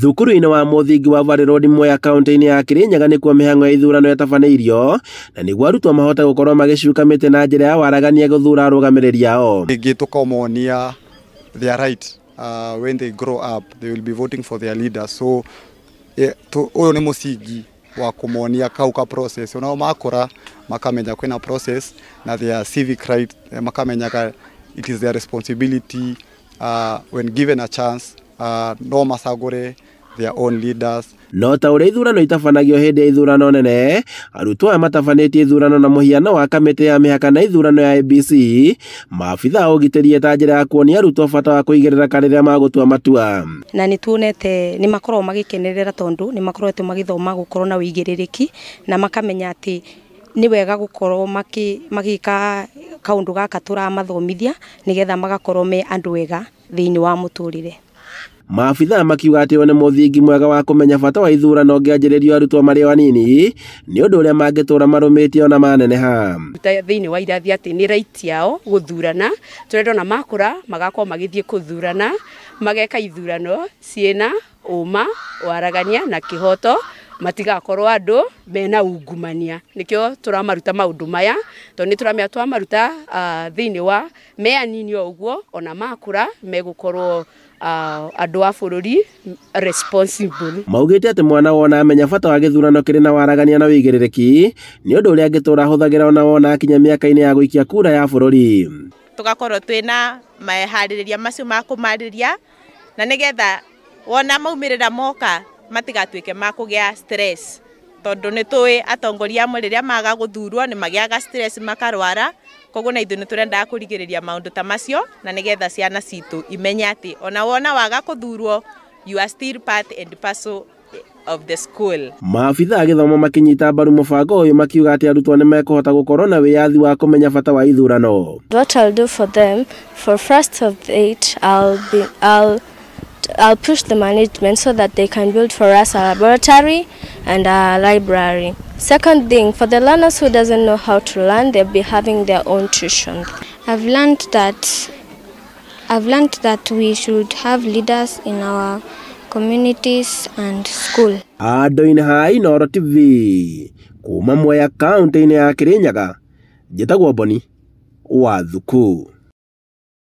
Thukuru-inĩ wa mũthingi wa Valley Road Mwea kaunti-inĩ ya Kirinyaga nĩkuo mĩhang'o ya ithurano yatabanĩirio na nĩguo arutwo mahote gũkorwo magĩcuka mĩtĩ na njĩra ya waragania gũthura arũgamĩrĩri ao. Rĩngĩ tũkamonia their right, when they grow up they will be voting for their leaders, so ũyũ nĩ mũcingi wa kũmonia kau ka process, onao makũra makamenya kwĩna process na their civic right, makamenyaga it is their responsibility, when given a chance, no macagũre their own leaders. No ta ũrĩa ithurano itabanagio hĩndĩ ya ithurano nene, arutwo aya matabanĩtie ithurano na mũhiano wa kamĩtĩ ya mĩhaka na ithurano ya IEBC, maabitha a ũgitĩri ta njĩra ya kuonia arutwo bata wa kũigĩrĩra rĩrĩa magũtua matua. Na nĩ tuonete nĩ makoragwo magĩkenerera tondũ nĩ makoretwo magĩthoma gũkorwo na ũigĩrĩrĩki na makamenya atĩ nĩ wega gũkorwo magĩka kaũndũ gaka tũramathomithia nĩgetha magakorwo me andũ ega thĩinĩ wa mũtũrĩre. Maabitha makiuga atĩ ũyũ nĩ mũthingi mwega wa kũmenya bata wa ithurano ũngĩanjĩrĩrio arutwo marĩ o anini nĩ ũndũ ũrĩa mangĩtũra marũmĩtie ona maneneha. Thĩinĩ wa irathi atĩ nĩ right yao gũthurana, tũrenda ona makũra magakorwo magĩthiĩ kũthurana, mageka ithurano ciĩna ũma, waragania na kĩhoto, matigakorwo andũ mena ungumania. Nĩkĩo tũramaruta maũndũ maya tondũ nĩ tũramenya twamaruta thĩinĩ wa me anini o ũguo, ona makũra megũkorwo andũ a bũrũri responsible. Maugĩte atĩ mwana wona amenya bata wa gĩthurano kĩrĩ na waragania na ũigĩrĩrĩki nĩ ũndũ ũrĩa angĩtũra ahũthagĩra ona wona akinya mĩaka-inĩ ya gũikia kura ya bũrũri. Tũgakorwo twĩna meharĩrĩria macio ma kũmarĩria na nĩgetha wona maumĩrĩra moka matigatuĩke ma kũgĩa stress, tondũ nĩ tũĩ atongoria amwe rĩrĩa maga gũthurwo nĩ magĩaga stress makarwara. Koguo na ithuĩ nĩ tũrendaga kũrigĩrĩria maũndũ ta macio na nĩgetha ciana citũ imenye atĩ ona wona waga kũthurwo you are still part and parcel of the school. Maabitha a gĩthomo makĩnyita mbaru mũbango ũyũ makiuga atĩ arutwo nĩ mekũhota gũkorwo na wĩyathi wa kũmenya bata wa ithurano. What I'll do for them, for first of 8, I'll push the management so that they can build for us a laboratory and a library. Second thing, for the learners who doesn't know how to learn, they'll be having their own tuition. I've learned that we should have leaders in our communities and school. Andũ-inĩ ha Inooro TV kuma Mwea kaunti-inĩ ya Kirinyaga, njĩtagwo Boni wa Thuku.